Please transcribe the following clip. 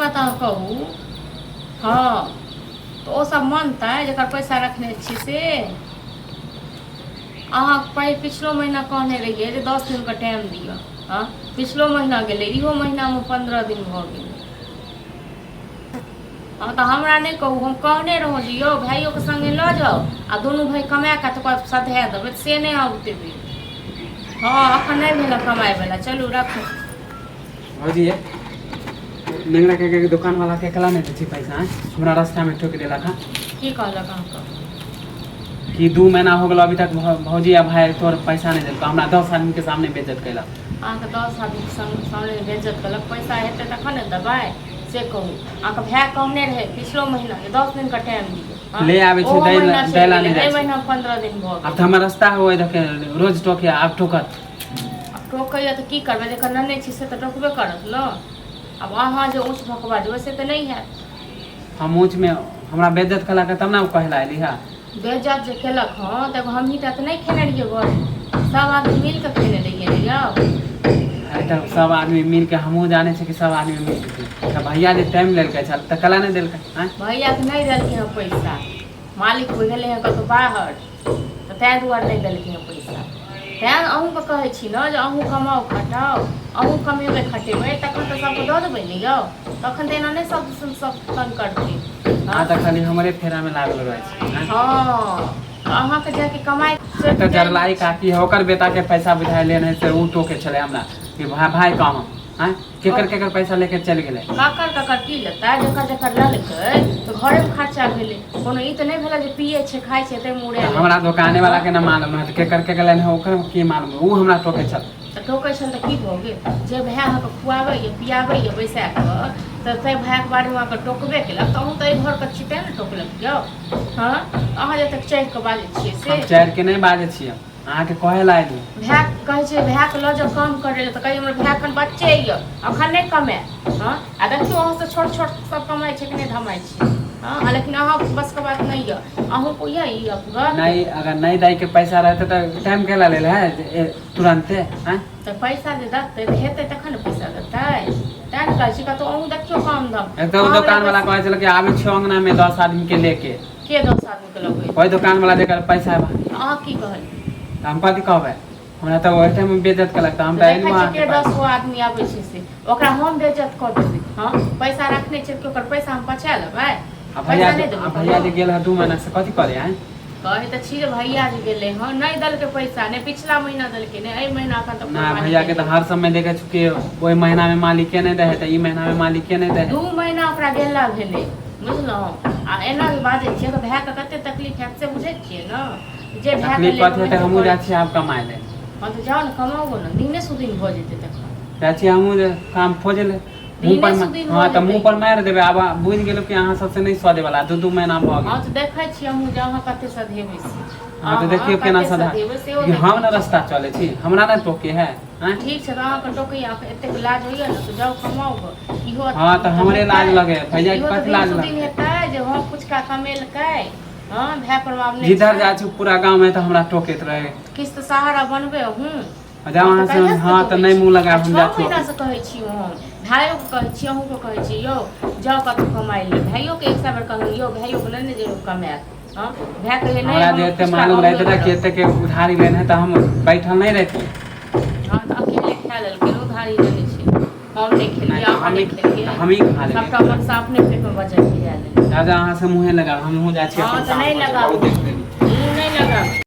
बात अहाँ कहू। हँ, तऽ ओ सब मानतै जकर पैसा रखने छी से? अहाँ पिछलो महीना कहने रहियै जे 10 दिनके टाइम दिअ। हँ, पिछलो महीना गेलै, इहो महीनामे 15 दिन भऽ गेलै। हँ, तऽ हमरा नहि कहू, हम कहने रहौँ जे यौ भाइयोके सङ्गे लऽ जाउ आ दुनू भाय कमा कऽ तकर बाद सधा देबै, से नहि आब देबै। हँ, एखन नहि भेल कमाइवला। चलू, राखू। भौजी, नेंगरा काका के दुकान वाला के केला नहि दै छै पैसा, आँय? हमरा रास्ता में ठोक देलक हँ। की कहलक अहाँके? कि 2 महीना हो गेल, अभी तक भौजी आ भाई तोर पैसा नहीं देलको। हमरा 10 आदमी के सामने बेइज्जत कैलक। अहाँके 10 आदमीके सामने बेइज्जत केलक? पैसा हेतै तखन ने देबै, से कहू। अहाँके भाय कहने रहै पिछलो महीना जे 10 दिनके टाइम दियौ। हँ? ले आबै छै, ओहो महीना चलि दैला गेलै, नहि जाइ एहि छै। महीना 15 दिन भऽ आब गेल। तऽ हमर रास्ता हुए देखे रोज टोके, आब टोकत। आब टोकैए तऽ की करबै? जकर ननै छी से तऽ टोकबे करत ने। आब अहाँ जे ऊँच भऽ कऽ बाजबै से तऽ नहि हैत। हम ऊँच में हमरा बेइज्जत केलक तब ने कहला अयली हा। बेइज्जत जे केलक हँ, तऽ एगो हमही टा तऽ नहि खेने रहियै घरमे, सब आदमी मिल कऽ खेने रहियै ने यौ। अरे तऽ सब आदमी मिल के, हमहूँ जानै छियै कि सब आदमी मिल के, तऽ भैया जे टाइम लेलकै छल तऽ कला नहि देलकै आँय? भैयाके नहि देलकै हँ पैसा, मालिक गेलै हँ कतहु बाहर, तऽ ताहि दुआरे नहि देलकै हँ पैसा। तैँ अहूँके कहै छी ने जे अहूँ कमाउ खटाउ। अहूँ कमेबै खटेबै तखन तऽ सबके दऽ देबै ने यौ। तखन तऽ एना नहि सब सब तंग करतै। अहाँ तऽ खाली हमरे फेरामे लागल रहै छी, आँय? हँ, तऽ अहाँके जाके कमाइ। तऽ जरलाई काकी है, ओकर बेटाके पैसा बुझाइ लेने से ओ टोके छलै हमरा कि भाई भाई कहाँ आँय, केकर केकर पैसा लेके चलि गेलै? ककर ककर की लेतै? जकर जकर लेलकै तऽ घरेमे खर्चा भेलै। कोनो ई तऽ नहि भेलै जे पियै छै, खाइ छै, ताहिमे उड़े। तऽ हमरा दोकाने वाला के ना मालूम है तऽ केकर केकर लेने है ओकर की मालूम। ओ हमरा टोके छल। तऽ टोकै छल तऽ की भऽ गेल? जे भाय अहाँके खुआबैए पियाबैए बैसा कऽ, तऽ ताहि भायके बारेमे अहाँके टोकबे केलक, तऽ अहूँ तऽ एहि घरके छी तेँ ने टोकलक यौ। हँ, अहाँ जतेक चढ़ि कऽ बाजै छियै से। हम चढ़ि के नहि बाजै छियै, अहाँके कहै लए आयलहुँ। भाय कहै छै, भायके लऽ जाउ काम करै लए, तऽ कहै हमर भाय एखन बच्चे यऽ, एखन नहि कमाय। हँ, आ देखियौ, अहाँसँ छोट छोट सब कमाइ छै कि नहि धमाइ छै। हँ, लेकिन अहाँ बसके बात नहि यऽ, अहूँके यऽ ई अपगत। नहीं, अगर नहीं दै के पैसा रहते तऽ टाइम केला लेल है तुरंते, आँय? तऽ पैसा जे देतै तऽ हेतै तखन ने पैसा देतै। तैँ ने कहै छी कतहु अहूँ देखियौ काम धाम। एक तऽ ओ दोकान वाला कहै छलै कि आबै छियौ अंगना में 10 आदमी के लेके। के 10 आदमीके लगबै? ओहि दोकान वाला जकर पैसा है। अहाँ की कहलियै? तऽ हम कथी कहबै? हमरा तऽ ओहि टाइम में बेइज्जत केलक तऽ हम तऽ देखै एलहुँ छियै अहाँके के पास। 10 गो आदमी आबै छै से ओकरा हम बेइज्जत कऽ देबै? हँ, पैसा रखने छै तऽ ओकर पैसा हम बचा लेबै? आ भैया पैसा नहि आ देबै? भैया जे गेल है 2 महीना से कथी करे, आँय? कहै तऽ छी जे भैया जे गेलै हँ, नहि देलकै पैसा, नहि पिछला महीना देलकै, नहि एहि महीना एखन तक। ना, भैया के तऽ हर समय देखै छु कि ओहि महीना में मालिके नहि दै है तऽ ई महीना में मालिके नहि दै है। 2 महीना ओकरा गेला भेलै, बुझलहुँ? आ एना जे बाजै छियै तऽ भायके कते तकलीफ हैत से बुझै छियै ने? जे भायके तकलीफ लेल कथी हेतै? हमहूँ जाइ छियै आब कमाइ लए। हँ, तऽ जाउ ने, कमाउ ने, दिने सुदिन भऽ जेतै तखन। जाइ छियै हमहूँ जे काम खोजै लए। मुँह पर दिने सुदिन हँ भऽ तऽ मुँह जेतै। पर मारि देबै। आब बुझि गेलहुँ कि अहाँ सबसँ नहि सधे वाला, 2-2 महीना भऽ गेल। हँ, तऽ देखै छियै हमहूँ जे अहाँ कते सधेबै से। हँ, तऽ देखियौ केना कते सधा सधेबै सेहो कि हम देखै ने छी। रास्ता चलै छी, हमरा ने टोके है, आँय? ठीक छै, तऽ अहाँके टोकैया, अहाँके एतेक लाज होइया ने, तऽ जाउ कमाउ गऽ। इहो हँ, तऽ हमरे लाज लगे, भैया के इहो तऽ कथी लाज दिन सुदिन लगतै? हेतै जे हँ, पुचका कमेलकै। हँ, भाय पर बाप नहि जिधर छै। जाइ छी पूरा गाँव में तऽ हमरा टोकैत रहे। किछु तऽ सहारा बनबै अहूँ। जाउ अहाँ से, हँ तऽ नहि मुँह लगायब, हम 6 जाइ छी। महीना से कहै छी हम, भाइयोके कहै छी, अहूँके कहै छी, यौ जाउ कतहु कमाइ लए। भाइयोके एक सए बेर कहलहुँ यौ, भाइयोके लेने जइयौ कमायत। हँ, भाय कहै नहि। हमरा जे एते मालूम रहते तऽ कि एते के उधारी लेने तऽ हम बैठल नहि रहती। हँ, तऽ अकेले खा लेलकै, उधारी लेने छै। हम नहि खेलियै, अहाँ नहि खेलियै, हमही खा लेलियै। सबटा मनसा अपने पेटमे बजल गिरा लेलियै। दादा, अहाँ से मुँहे लगाब, हमहूँ जाइ छी। हँ, तऽ नहि लगाबू, मुँह नहि लगाबू।